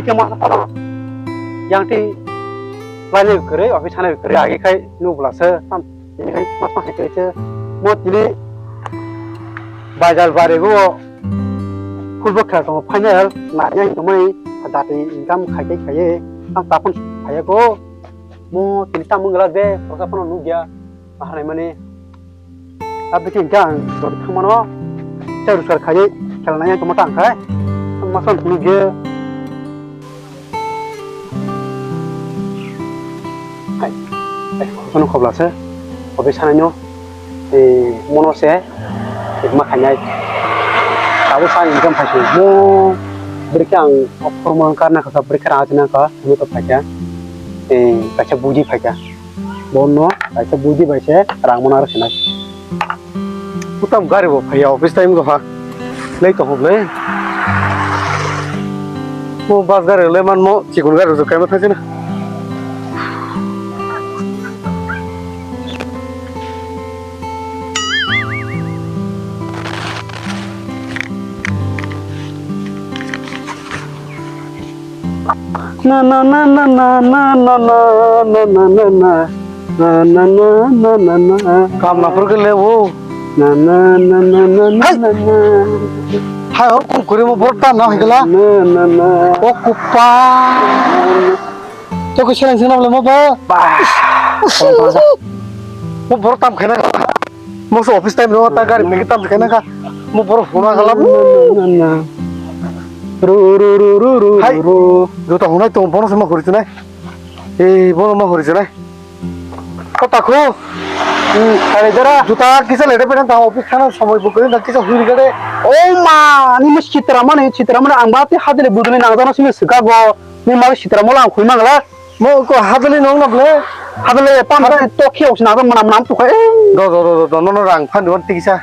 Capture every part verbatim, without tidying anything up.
Khe ma yang twi lainai kwrwi, office thanai kwrwi, agi khai nuk bwla se tam tini khai ma ma hai kwrwi se mo tini bazar bari go football khela tongo final na yang tongmani dati income khai khai khai tam tapon phaiya go mo tini tam wngla de kosa phano nukya. Ahai mani, abdi khe hingke ang dori thangmano, tei rwchar khaiwi khela nai tongma tang khai, ang masa phunukhe. Hai, hai, kono khobla se, obe sanai no, eh, mono se, ma khainai. Abo sa income phai se, mo, bwrwi khe ang, o, formal karna kha, bwrwi khe rang achina kha, hwnwi to phaikha, eh, kaisa buji phaikha. Bono kaisa buji bai se rang mano aro sinai. Butam gari bo phaiya office time go ha. Lei to hoble. Mo bus gari le man mo chikon gari rok kaima thang sina. Na na na na. Na na na na na. Kamla phur khe lebu. Na na na na na na. Hai. Na na. Hai, o kum kuri mo bor tam na higala. Na na na. O kupa. To ko serang sina mo ba. Ba. Mo bor tam khena. Mo so office time no ta gari megi tam khena ka. Mo bor huna kala. Na na na. Ru ru ru ru ru. Hai. Ru. Juta hunai tong bono se ma hori tunai. Ei, bono ma hori tunai. Kota ko. Hmm, kare jara. Juta kisa lede pedan ta office khana somoi bukuri na kisa huri gade. O ma, ani mo sitra mane, sitra mane ang bati hadile budule nang jana simi sika go. Ni ma sitra mola ang khui mangla. Mo ko hadle nong na ble. Hadle tam ta to khiok sina ba manam nam tu khai. Do do do do no no rang phan don tikisa.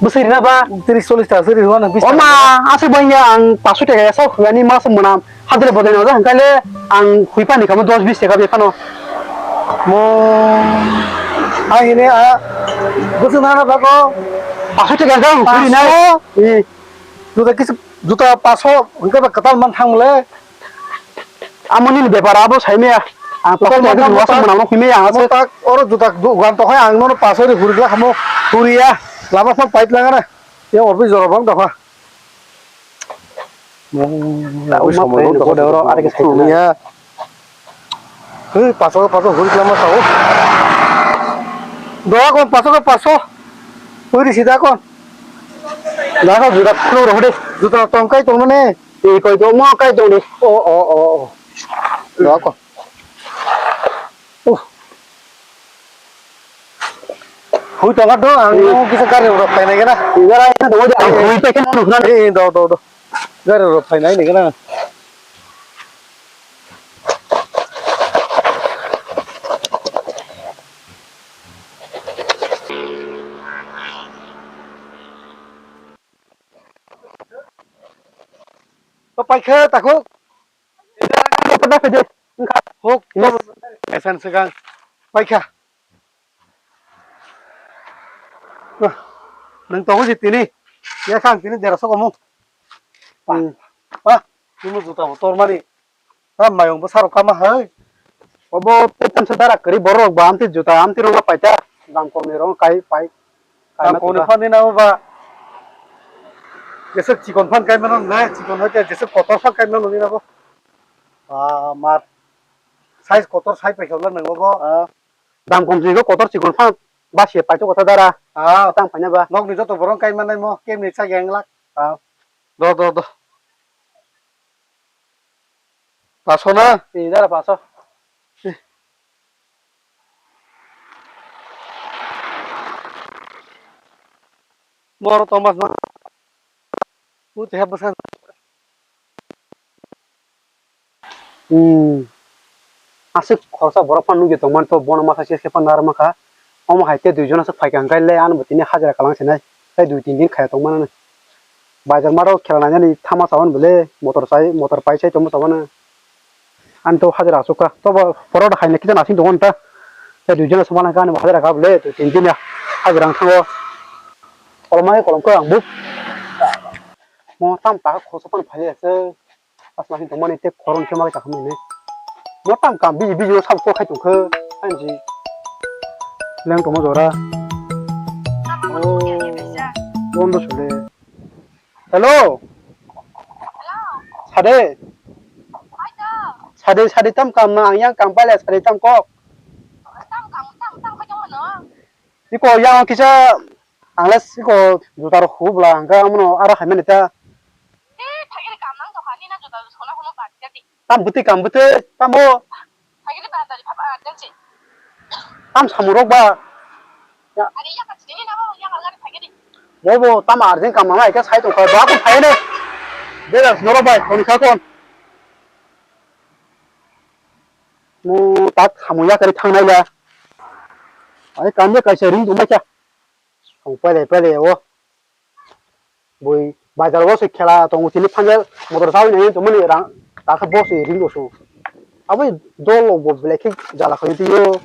Bwsai rina ba. Tiris chollis ta seri huan bis. O ma, asuk banya ang pasu teka sa khuyani ma sa manam. Hadle bodai no da hangkale ang hui pani kamo dos bis teka be phano. Mo ai ne a. Bwsai na na ba ko. Pasu teka jang hui na. Paso? Eh. Juta kisa juta paso hingke ba katal man thang le. Amoni ni bepar abo sai maya. Ang paso Amo mangkhe mota, wasung mwnang no himaya ang amo se. Tak oro juta dugan to hai ang nono paso ri hurigla hamo huriya. Lama phang pait langana. Ya orbi jora bang dafa. Ta Orbi uma somoi pai bang no dafa. Kode oro are ke sai Huriya. Hei paso paso hurigla ma tao. Doa kon paso ko paso. Huri sida kon. Dafa juta klo rohde. Juta tongkai tongmane. Twi koi tongmo kai tong di. O, o, o, o. Rok. Uh. Hui tongo do, ang Hmm. Nung kisa gari rok painai gana. Gara ina do, ang hui pai khe nang nukna. Eh, eh, do, do, do. Gari rok painai ni gana. O paikha takhuk. Huk, esan segang. Paikha. Nang tongo je tini. Ya kang tini dera sokomu. Pa. Hmm. Pa. Tini juta bo tormani. Ta mayung bwsarok kama hai. Obo tei tamsa dara kwrwi borok ba amtwi juta amtwi rwma paita. Dam komni rok kai pai. Dam komni phan nina ba. Jeswk chikon phan kai mano na chikon hai jeswk kotor phan kai mano nina bo. Ba mar. Size kotor sai paikha bla nang bo. Ah. Dam komni kotor chikon phan ba se paito kotha dara. Ah. Tang phaina ba. Nokni joto borok kai manai mo kemni chak yang lak. Ah. Do do do. Paso na? Ee, dara paso. Moro Thomas ma. Puti hep bwsa. Hmm. Aswk khoroksa borok phano nugwi tongmani to bono masa se se phano narwkma kha. Omo hai tei duijon aswk phaikha hwnkhe le ano bo tini hajira kwlangsinai tei dui tin din khaiya tongmani. Bazar maro khela nainani thama sawan bole motor sai motor pai sai tongma sawan. Ani to hajira aswk kha tobo borok hai kisa nasing tongo ta tei duijon aswk mano hwnkhe ani bo hajira kha bole dui tin din ya hajira wng thango. Kolom hai kolom khe ang bo mo tam ta khoroksa phano phai ya se. Asla hin tongmani te koron khe ma kha mani. Mo tam kam biji biji o sab ko khai tong khe. Anji. Leng tongma jora. Oh. Bondo sule. Hello. Sade. Sade, sade tam kam na, ang yang kam pale sade tam kok. Iko yang kisa angles iko juta rok hubla hangka amono aro hai mani ta. Tam bwtwi kam bwtwi tamo. Tam samung rok ba. Bo bo tam urgent kam ma hai khe sai tong kha ba ko phai ne. Bela norok bai thoni kha kon. Mo tak samung ya kari thang nai la. Ai kam ya kaisa ring tong mai kha. Tong pele pele o. Bui bazar o se khela tongo tini phanja motor sawi nai tongmani rang takha bo se ring oso. Abo dol bo belai khe jala khayo twiyo.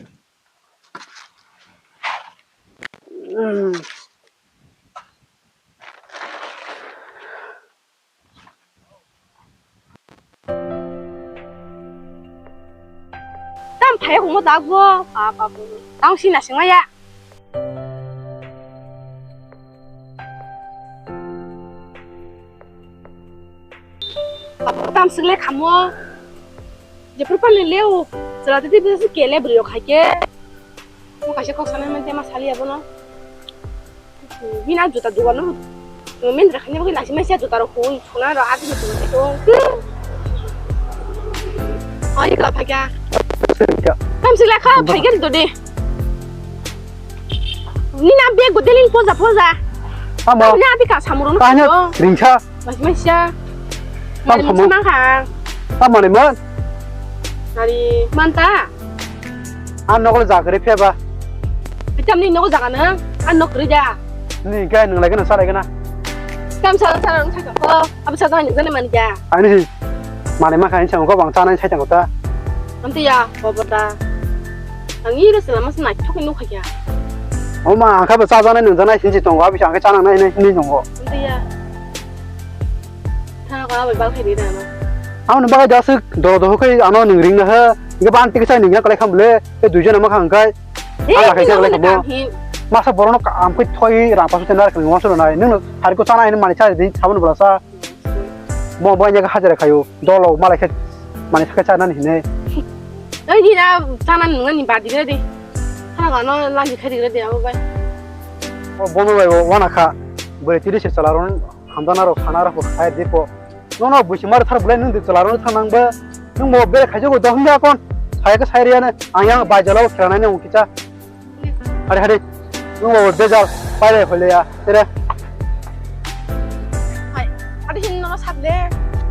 Tam phai kongmo dagbo. Apa bo. Tang sina singaya. Apa tam single khamo. Jephru pale leo. Sala tete bisa kele brio khaike. Mo kaisa kok sanai mante ma sali abono. Bini a juta dogano, mendra khaina bagwi lachi maisa juta rok hoi, sona rok ati juta rok hoi. Oi, ka phakya. Kam sila kha, phaigen to de. Ni na bag go delin poza poza. Tamo. Ni na bika samuro no. Kahina ringsa. Lachi maisa. Tam samung. Mang kha. Tam mani man. Nari manta. Ang nogo jaga ri pheba. Tam ni nogo jaga nang, ang nok ri ja. Ni kai nang lai gana, sa lai gana. Tam sa sa nang sa ko. Ab sa nang jane man ja. Ani si. Mane ma kai sa ko bang sa nang sai ta ko ta. Am ti ya, ko bota. Ang iro sala mas na thok ni nukha ya. O ma, ang kha ba sa jana nang jana sin si tongo, abi sa ang kha sa nang nai nai ni tongo. Am ti ya. Thana kona bai bal khai di na ma. Ano bagai da sik doro doho khai ano nung ring na ha. Ge ban tik sai nung ya kalai kham le. E dui jona ma khang kai. Ala khai sa kalai kham. Masa borono am khai thoi rang pasu tenar khai wasu nai. Nung hari ko sana ini mani sa di sabun bola sa. Mo bo nya hajara khayo. Dolo malai khai mani sa khai sa nani hine. Oi di na sana nung ni ba di re di. Thana kona lang di khai di re di abo bai. O bono bai wana kha. Bwrwi tiri se chwla rok hamjana rok sana rok bo khai di po. Nono buisi mar thar bulai nung di chwla rok thang nang ba. Nung bo bere khai jogo dohong da kon. Sai ka sai riya ne. Ang yang bai jalo khela nai nung kicha. Hari hari. Nung bo bejal pai le khole ya. Tere. Hai. Adi hin no sable.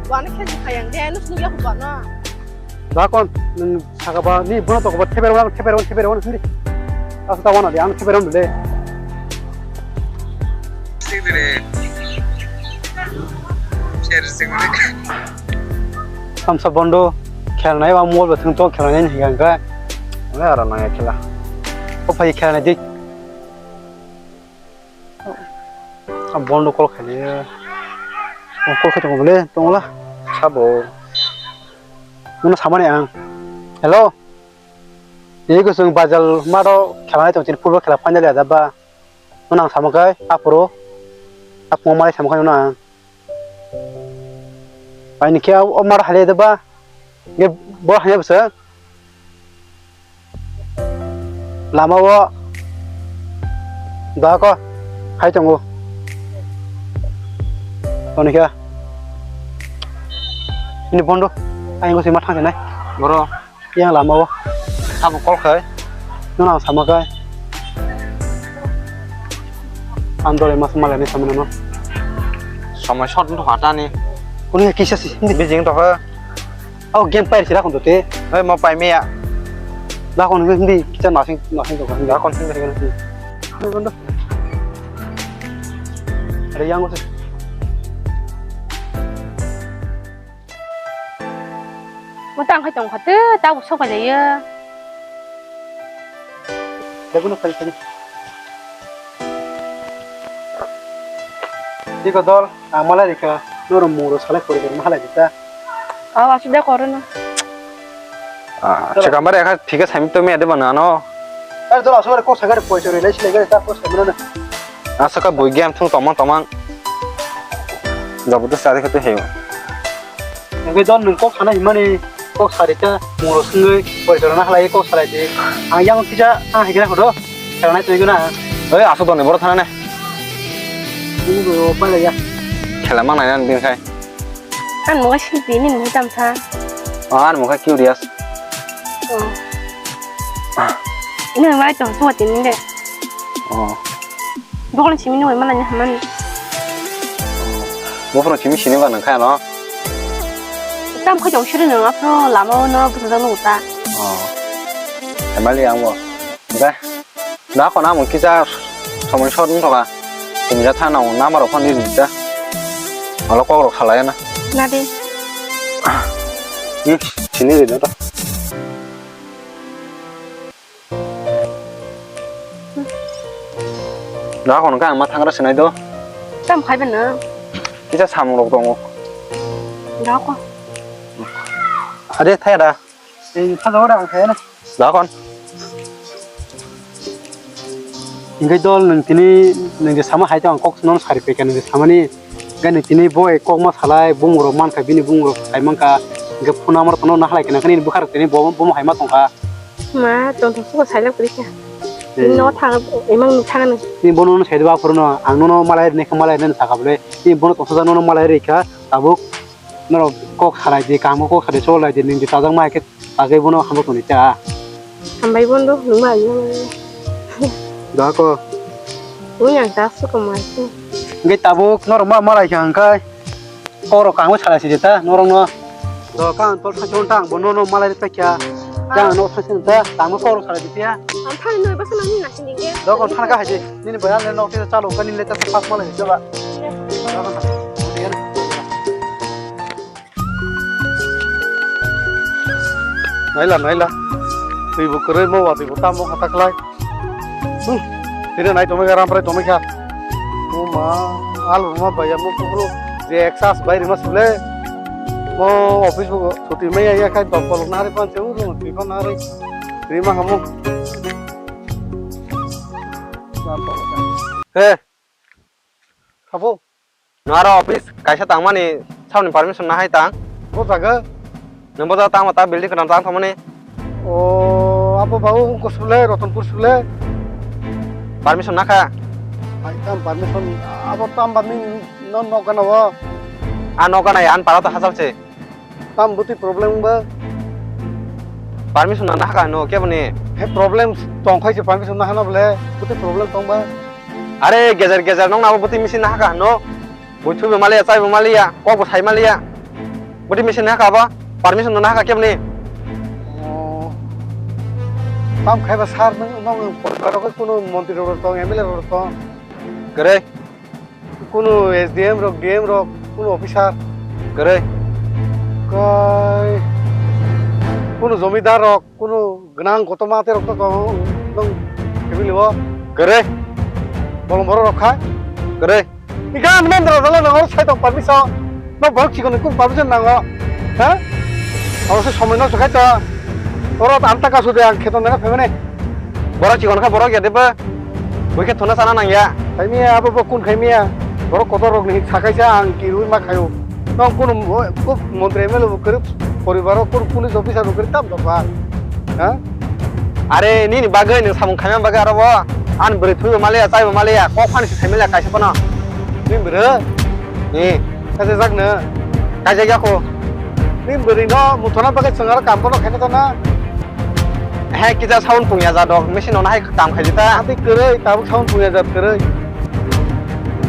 Wan khe ji khayang de nus nung ya ko no. Bakon, nung saka ba, ni bono toko ba, theber wan, theber wan, theber wan, hindi. Asa ta wan, ang theber wan dule. Sing dire. Share sing dire. Samsa bondo, khel nai ba mol ba thung to khel nai ni hingga. Ngai ara nang khela. O phai khel nai dik. Ang bondo call khaile. Ang call khai tongo bole, tongo la. Sabo. Nono samani ang. Hello. Ei ko chwng bajal maro khela nai tong chini football khela final ya ba. Nono ang sama kai apro. Apmo mai sama kai nono ang. Aini khe o mar hale da ba. Nge bo hanya bwsa. Lama o. Da ko. Hai tongo. Oni khe. Ini bondo. Aini ko sima thang nai. Boro. Yang lama o. Sabo call khai. Nono ang sama kai. Ang dole mas malai ni sama no. Somoi short to hata ni. Kuni kisa si. Bijing to ha. Au game pair sira kon to te. Hei mo pai me ya. Da kon hindi kita nasing nasing to kan. Da kon hindi kan. Ni kon do. Ada yang ko. Mo tang khai tong kha te ta bu sok lai ya. Degu no khai khai. Iko dol, ang malai rika, noro muro salai pori ma halai dita. Aw, aswk de korono. Ah, chikambari akha thike sami to me de bana no. Ar dol aswk kok sagari poisa rwi lai silai gari ta kok sami no. Aswk ka bui game thung tomang tomang. Jabardast ari khe to heyo. Nungke dol nung kok sana himani kok sari ta muro sungui poisa rana halai kok salai de. Ang yang kisa ang hikra khodo. Khelai tui guna. Oi, aswk doni boro thana ne. Ini bo palai ya. Khela mang nai nan bin khai. Ang mokhe sidi, nini mokhe tamsa. Oh, ani mokhe curious. Oh. Ini bai tong, tong tini de. Oh. Bokol simi nungoi malanya hamani. Bokol simi sini ba nang kha no. Tam kho jong siri nang apro lama no buta jang no uta. Oh. Emali ang bo. Ba. Da kono amung kisa somoi sot wng thoka. Tini ja thana wng nama rok phone di da. Alo kok rok salai na. Na de. Hmm, sini de da. Da kono ka ang ma thangra sinai do. Tam khai ben na. Kisa samung rok tongo. Da ko. Ade thaya da. Ei, thajo ora ang khaina. Dakon. Hingke dol nwng tini nwng je sama hai to ang kok non sari pekha nwng je samani. Hingke nwng tini bo ek kok ma salai bung rok mankha bini bung rok sai mankha. Hingke phone number kono nahalai kena kani bwkhar tini bo bo hai ma tongkha. Ma tong thok suko sai lak pori kha. Ei. No thang emang nuk thang nwng. Ni bono no sai ba phuru no ang nono malai ne kha malai ne sakha bole. Ni bono tong thok nono malai rikha tabuk. Norok kok salai di, kaham khe kok salai di, chwng lai di, nwng di chajak ma hai khe chagwi bono hambai tongdi ta. Hambai bondo, nwng ma ayung. Da ko. Nwng yang ta suka ma se. Ngai tabuk norok ma malai kha hwnkhai. Kok rok kaham salai si di ta, norok no. Do ka ang tol thang thang bono no malai ta kya. Yang no thang thang ta, kaham kok rok salai di ta. Ang thang noi basa nang ni na sini ge. Do ko thang ka hai di. Nini baya le nok tisa chalo kani le ta phak ma le jaba. Naila naila. Twi bo kwrwi mo watwi bo tamo kha ta khlai. Hmm. Tini nai tongwi kha ramprai tongwi kha. O ma, al ruma baya mo kukru je exas bai rima sule. Mo office bo chuti maya ya khai dok bolok nari pan se uru twi ko nari. Rima hamu. He. Sabo. Nwng aro office kaisa tangmani sauni permission nahai tang. Bo jaga. Nwng bo jaga tangma ta building kwran tang thangmani. O, abo ba o wngkha sule, Ratanpur sule. Permission nakha. Hai tam permission, abo tam ba nini no nok gana o. A nok gana ya, an para to hachal se. Tam bwtwi problem wngba? Permission nang nahakha no keboni. He problem tongkhai se permission nahana bole bwtwi problem tongba? Are gejer gejer nong nabo bwtwi misi nahakha no. Bwtwi bo maliya, chai bo maliya, kok bo sai maliya. Bwtwi misi nahakha ba? Permission nang nahakha keboni. Oh. Tam khaiba sir nong nong kono montri rok tong, M L A rok tong. Kwrwi. Kunu S D M rok, D M rok, kunu officer. Kwrwi. Kai, kunu jomidar rok, kunu gwnang kotorma tei rok to tongo nwng family o. Kwrwi. Bolong borok rok kha. Kwrwi. Ikan men rok dala nang oro sai tong permission. No borok chikon kung permission nango. Ha? Oro se somoi no sokhai to. Oro ta amta kasu de ang kheto nang phaimani. Borok chikon kha borok ya de ba. Bui khe thuna sana nang ya. Khaimiya abo bo kun khaimiya. Borok kotor rok ni sakaisa ang kirui ma khayo. Nong kunu mo-, kuk montri M L A bo kwrwi poribar o kunu police officer bo kwrwi tam dok ba. Ha? Are nini bagwi nwng samung khaima bagwi aro bo. An bwrwi thwibo maliya, chaibo maliya, kok phani se khaimaliya kaisa phano. Ni bwrwi? Ni. Kaisa jak no. Kaisa jak ko. Ni bwrwi no muthona bagwi chwng aro kam bono khaina tana. He kisa sound pungya ja dok, machine no hai kam khai jita. Ati kwrwi, tabuk sound pungya ja kwrwi.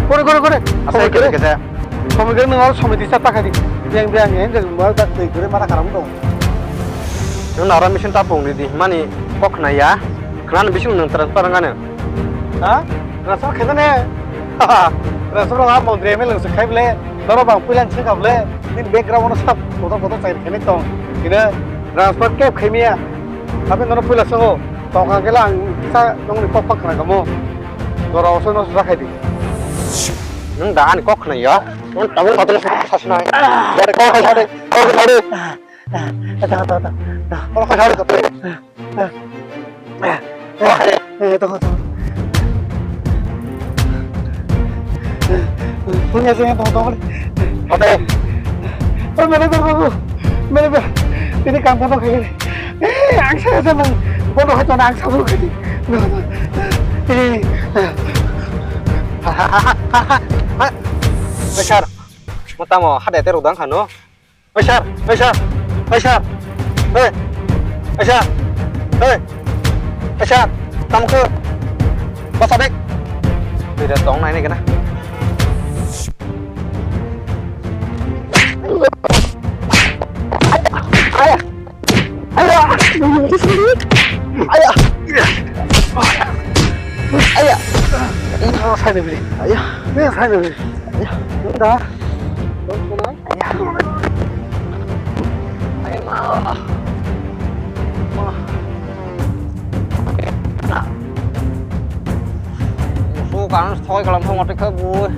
Kore, kore, kore. Asa somoi kisa kwrwi. Kisa. Somoi kwrwi nwng aro somoi tisa ta khai di. Biang, biang, he, he, mo ta kwrwi, kwrwi, mata karam dong. Nwng aro machine ta pung di, di, mani kok khna ya. Khna ni bising nwng transfer ngane. Ha? Transfer khaina ne? Transfer ha montri M L A se khai bole, noro bang puilan se kable, nini background no sab kotor kotor chai khainai tong. Ina transfer kep khaimiya. Abi nono puila songo, tongkha kela ang sa nongni kok pak khna kamo. Dora oso no sa khai di. Nwng da ani kok khna ya. Nwng tabuk kotor. Sasnai. Dare kau khai sare. Kau khai sare. Ah, ah, ah, tahan, tahan, tahan, tahan. Kau khai sare kote. Ah, ah, ah, eh, tahan, tahan. Punya saya tahan, tahan. Kote. Oh, manager babu, manager, ini kampung apa kayak gini? Eh, angsa aja mang, bono hai tuh angsa bulu kadi. Eh, Besar, mo tamo hade te rudang khano. Besar, besar, besar. Hei, besar, hei, besar. Tamo khe, basa dek. Tidak tong nai ni kena. Ayah. Ayah. Ayah. Ayah. Ini salah saya beli. Ayah. Ini salah saya beli. Ayah. Udah. Ayah. Ayah. Musuh kan soi kalam thong otik khe bui.